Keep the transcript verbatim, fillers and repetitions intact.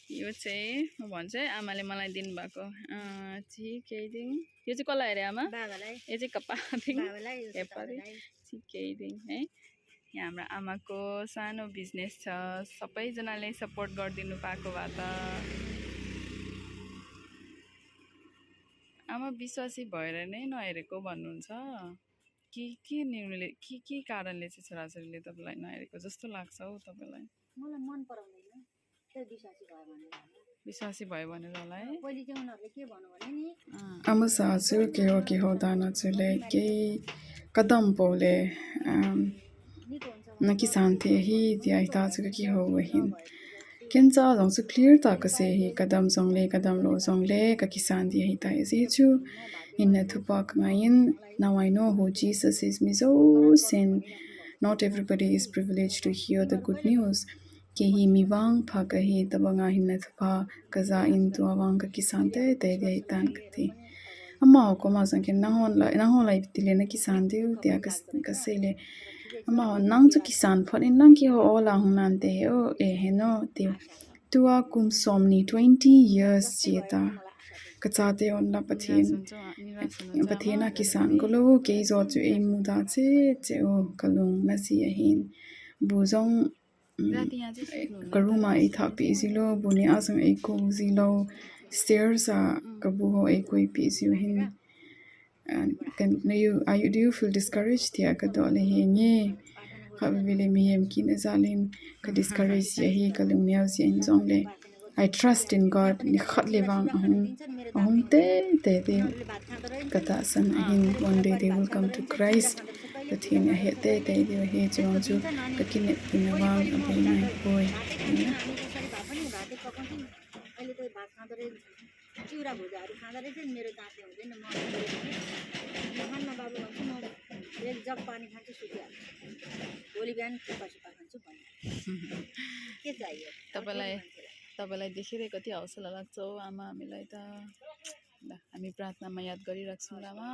यो चाहिँ म भन्छु है, आमाले मलाई दिनुभएको, अँ, चिकेदिङ। यो चाहिँ कसलाई अरे आमा? बाबालाई। यो चाहिँ कपादिङ। बाबालाई, यो चाहिँ कपादिङ। चिकेदिङ है। यहाँ हाम्रो आमाको सानो बिजनेस छ, सबैजनाले सपोर्ट गरिदिनु पाएको भए त। आमा विश्वासी भएर नै नहेरेको भन्नुहुन्छ कि के निर्णयले, के के कारणले चाहिँ छोराछोरीले तपाईँलाई नहेरेको जस्तो लाग्छ हौ तपाईँलाई? मलाई मन पराउँदैन, त्यो विश्वासी भयो भनेर होला। विश्वासी भयो भनेर होला है। पहिले चाहिँ उनीहरूले के भन्नु भने नि, अँ। Ama sa chu keiho keiho dan a chule kei kadam pou le, um, na kisan thei ahi tia hita chu kakihou ahin. Ken cha jong chu clear tah a kasei ahi, kadam jongle kadam lou jongle kakisan thei ahi tai. Ajeh chu hinna thupha kangaiyin, now I know who Jesus is. Mi jousen, not everybody is privileged to hear the good news. Kei hi mi vangpha kahi, tabanga hinna thupha kajan, tua vang kakisan teitei ding ahitan kati. Amaho koma jong ken nanghon lai, nanghon lai tile nakisan diu tia ka, kasei le, amaho nang chu kisan phot in, nang keiho ola hung nante he o, e he no tiu. Tua kum somni, twenty years cheta, kachate hon la Pathen, Pathen a kisan golou, kei jo chu eimuda cheh cheh u, kalung najih ahin. Bu jong, um, ka room a eithahpeh ji lou, bu neh a jong eikou ji lou, stairs a kabu ho eikoipeh jiu hin. And can, you, are you, do you feel discouraged tia kadoh le henge. Khatvei le mihem kina jalin ka discourage ji ahi, kalungneo ji ahin jongle, I trust in God. Nikhat le vang ahung, ahung teitei diu katahsan ahin. One day they will come to Christ. Pathen ahet teitei diu ahi, chuche chu kakinepna vang aboi naipoi. अहिले त भात खाँदो रहेछ, चिउरा भुजाहरू खाँदो रहेछ नि, मेरो दाँतले हुँदैन, म खाँदो रहेछ नि। म खान्न बाबु भन्छु, म एक जग पानी खान्छु, सुखिहाल्छ। भोलि बिहान थुक्पा सुक्पा खान्छु भन्यो। के चाहियो? तपाईँलाई, तपाईँलाई देखेर कति हौसला लाग्छ हौ आमा, हामीलाई त। ल, हामी प्रार्थनामा याद गरिराख्छौँ ल आमा।